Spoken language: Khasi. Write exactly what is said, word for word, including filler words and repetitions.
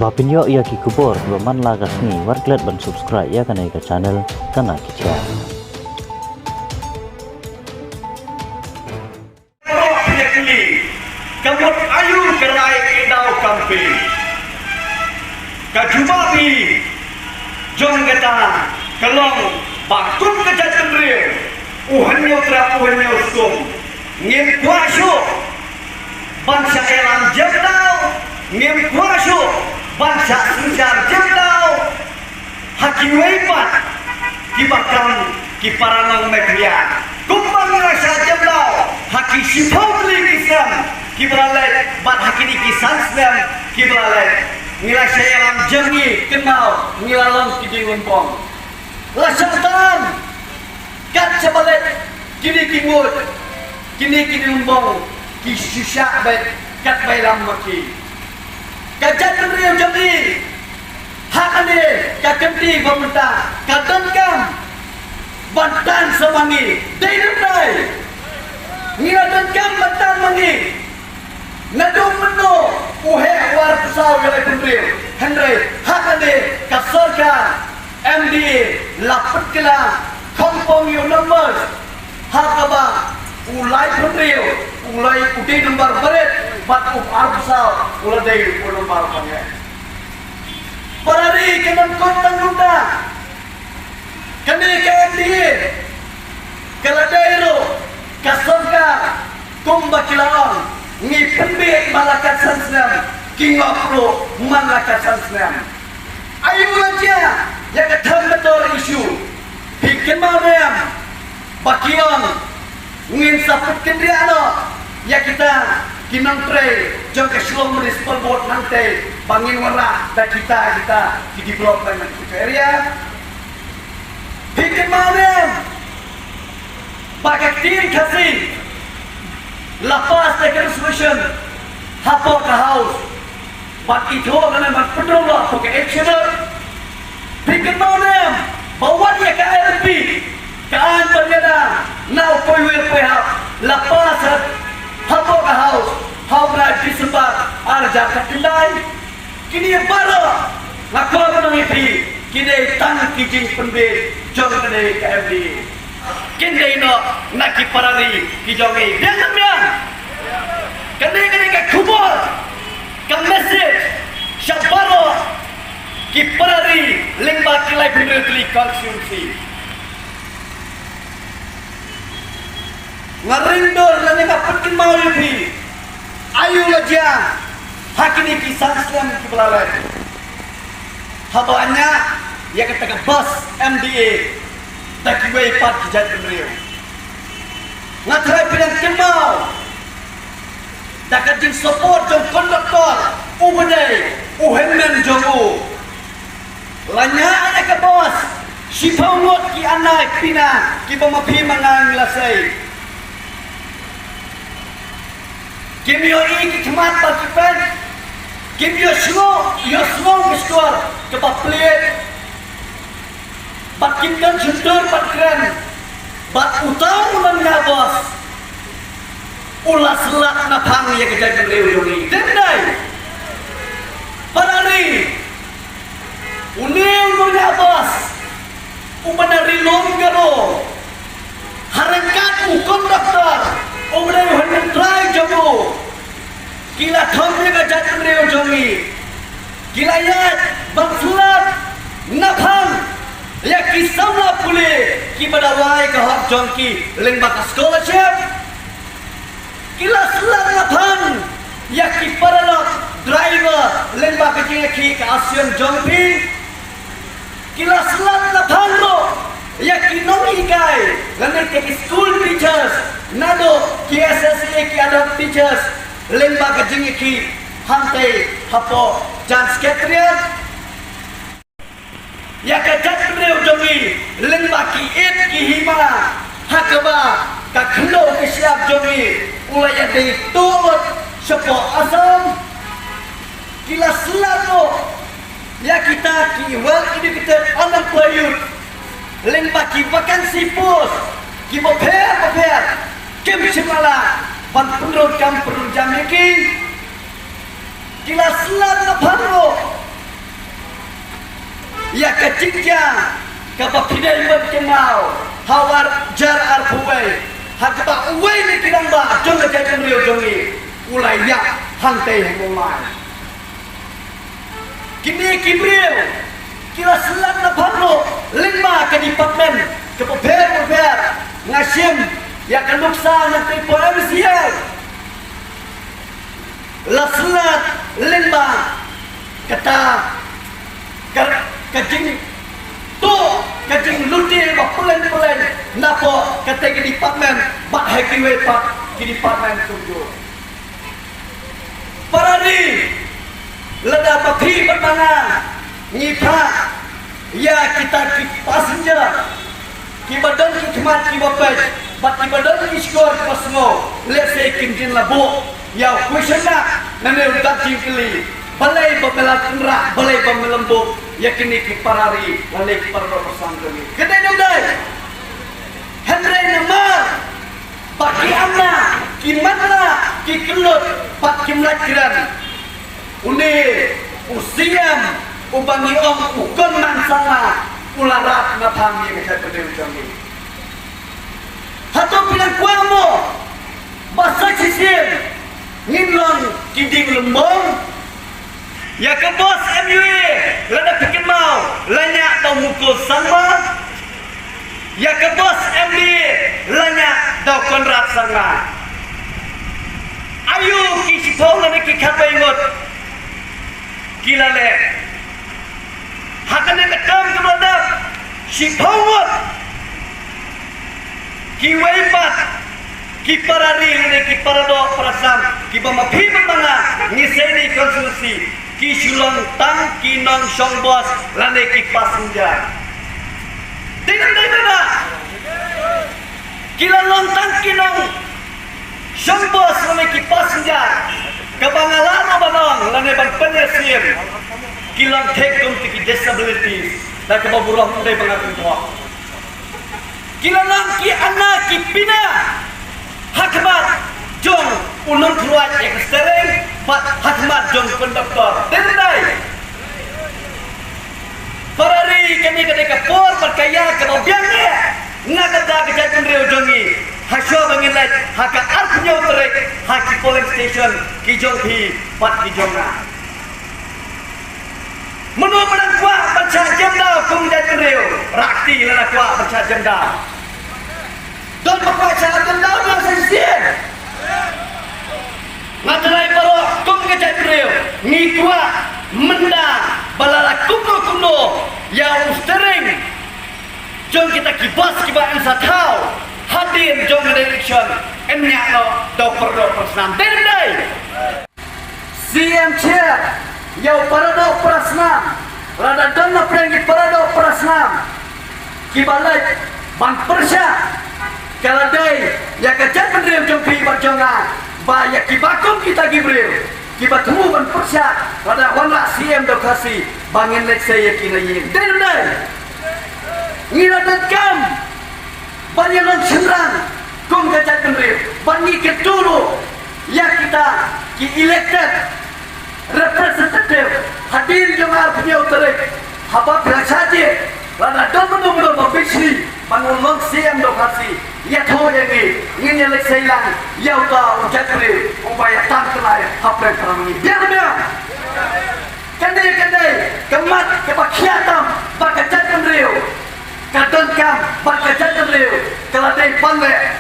Ba pynïoh ïa ki khubor kiba man la ka sngi, wat klet ban subscribe ïa kane ka channel Kana Ki Jia. Ka mut aïu ka rai ka daw kampe. Ka jubab jong kata ka long ba kum ka jaitbynriew u hynñiew trep u hynñiew sum, ngim kwah shuh ban shah ïalam jemdaw, ngim kwah shuh ban shah synshar jemdaw ha kiwei pat kiba kam ki para nongmihkhmat. Kumba ngi la shah jemdaw ha ki shiphew tylli ki snem kiba la leit bad ha kine ki san snem kiba la leit, ngi la shah ïalam jem, ngi kynmaw ngi la long ki jinglyngbong. La shah tam kat shaba leit kine ki ngut, kine ki jinglyngbong ki shu shah beit kat ba ïalam ma ki. Ka jaitbynriew jong ngi ha kane ka kynti ba mynta ka donkam ban tan sa ma ngi. Dei ne ym dei? Ngi la donkam ban tan ma ngi. Naduh mynno u heh u arphew saw ïa u laiphew hynriew, hynrei ha kane ka sorkar M D A la pynkylla khongpong ïa u numbers, ha kaba u laiphew hynriew u la dei u number barit bad u arphew saw u la dei u number ba heh. Para ri, ka nang kut tang kumta. Kane ka M D A ka la dei ruh ka sorkar kumba ki la ong, ngi pynbieit man la ka san snem, ki ngop ruh man la ka san snem. Aïu la jia ïa ka Dham Nator issue? Phi kynmaw ne em ba ki ong ngin sa pynkynriah noh ïa kita ki nongtrei jong ka Shillong Municipal Board nangtei ba ngin wanrah da kita kita ki development ha kita area? Phi kynmaw ne em ba ka ktien Khasi la pass da ka resolution hapoh ka House, bad i thoh lane ban pynrung noh hapoh ka Eighth Schedule? Phi kynmaw ne em ba wat ïa ka I L P, ka aiñ ban ïada na u poiwei poihap, la pass hapoh ka House ha u bnai December ar hajar khatkhyndai? Kine baroh nga kwah ban ong ïa phi, ki dei tang ki jingpynbieit jong kane ka M D A. Kin dei noh na ki para ri ki jong ngi. Biang ne ym biang? Kane, kane ka khubor, ka message sha baroh ki para ri lyngba ki laiphew hynriew tylli constituency. Nga ring dur lane nga pynkynmaw ïa phi, aïu la jia ha kine ki san snem kiba la leit haba ñiah ïa kata ka bus M D A da kiwei pat ki jaitbynriew? Nga tharai phi dang kynmaw da ka jingsupport jong u conductor uba dei u hynmen jong u. La ñiah ïa ka bus, shiphew ngut ki anai pina kiba ma phi ma nga ngi la sei. Kim ïohi ki khmat bad ki peit, kim ïohsngew, ïohsngew ka shkor kaba plied, bad kim don shyntur ban kren. Bad uta u nongñiah bus u la slap naphang ïa ka jaitbynriew jong ngi. Dei ne ym dei? Para ri, une u nongñiah bus uba na Ri Lum Garo, ha ryngkat u conductor uba dei u hynmen trai jong u, ki la thom ïa ka jaitbynriew jong ngi. Ki la ïaid ban slap naphang ïa ki samla pule kiba dawai ka hok jong ki lyngba ka scholarship. Ki la slap naphang ïa ki paralok driver lyngba ka jingïakhih ka Asian jong phi. Ki la slap naphang ruh ïa ki nonghikai lane ki school teachers, naduh ki S S A, ki adult teachers, lyngba ka jingïakhih hangtei hapoh Jan Secretariat. Ïa ka jaitbynriew jong ngi lyngba ki ïit ki hima, ha kaba ka khyndew ka shyiap jong ngi u la ïadei tuh shapoh Assam. Ki la slap ruh ïa kita ki well educated unemployed youth lyngba ki vacancy post kiba pher bapher, kim shym la lah ban pynrung kam pynrung jam ïa ki. Ki la slap naphang ruh Ïa ka jingjia kaba phi dei ban kynmaw ha u ar hajar arphew wei, ha kaba uwei na ki rangbah jong ka jaitbynriew jong ngi u la ïap hangtei ha Mawlai. Kine ki briew ki la slat na pharlo lyngba ka department kaba pher bapher. Nga shim ïa ka nuksa na te po M C L. La slat lyngba kata ka, ka jingtuh, ka jinglute ba pyllein pyllein napoh kata ka department bad ha kiwei pat ki department kumjuh. Para ri, lada ba phi bad ma nga ngi phah ïa kita ki passenger kiba don ki khmat kiba peit bad kiba don ki shkor kiba sngew, lehse kin jin la buh ïa u question mark, nane u dap jingkylli, balei ba me la kynrah, balei ba me lem buh ïa kine ki para ri lane ki para doh para snam jong ngi. Ka dei ne ym dei? Hynrei namar ba ki amna, ki matlah, ki kyllut bad kim lait kren, une u C M uba ngi ong u Conman Sangma u la rat na phang ïa ka jaitbynriew jong ngi. Hato phi dang kwah mo ba sa shisien ngin long ki dieng lymbong? Ïa ka bos M U A lada phi kynmaw la ñiah da u Mukul Sangma. Ïa ka bos M D A la ñiah da u Conrad Sangma. Aïu ki shiphew lane ki khatwei ngut ki la leh? Ha kane ka term kaba la dep, shiphew ngut. Kiwei pat ki para ri lane ki para doh para snam kiba ma phi bad ma nga ngi sei na constituency, ki shu long tang ki nongshong bos lane ki passenger. Dei ne ym dei, dei ba ki la long tang ki nongshong bos lane ki passenger, kaba nga lah ruh ban ong lane ban pynïasyriem, ki long thik kum ki disabilities, da kaba burom ym dei ba nga kynthoh. Ki la long ki ana ki pina ha khmat jong u nongkyrwat ïa ka steering bad ha khmat jong u conductor. Dei ne ym dei? Para ri, kane ka dei ka por bad ka ïa kaba biang eh na ka bynta ka jaitbynriew jong ngi. Hashuwa ba ngin leit ha ka arphew hynñiew tarik ha ki polling station ki jong phi bad ki jong nga. Mano ba dang kwah ban shah jem daw kum jaitbynriew? Rah kti lada kwah ban shah jem daw. Don ba kwah shah jem daw, nang sa shisien. Nga tharai baroh kum ka jaitbynriew ngi kwah mynta ba lada kumno kumno ïa u steering jong kita ki bus kiba yn sa thaw hadien jong ka election yn ñiah noh da u para doh para snam. Dei ne ym dei? C M chair ïa u para doh para snam. Lada don na pdeng ki para doh para snam kiba leit ban pyrshah, ka la dei ïa ka jaitbynriew jong phi bad jong nga, ba ïa kiba kum kita ki briew kiba thmu ban pyrshah, lada wanrah C M da u Khasi, ba ngin leit sei ïa ki na ïing. Dei ne ym dei? Ngi la donkam ban ïa long shynrang kum ka jaitbynriew, ban ngi kyntu ruh ïa kita ki elected representative hadien jong arphew hynñiew tarik. Haba phi la shah jied, lada don mano mano ba bishni ban wan long C M da u Khasi, ïathuh ïa ngi, ngin ïa leit sei lang ïa uta u jaitbynriew uba ïa tan kynai hapdeng para ngi. Biang, biang. Kane ka dei ka mat kaba khia tam bad ka jaitbynriew. Ka donkam bad ka jaitbynriew ka la dei ban leh.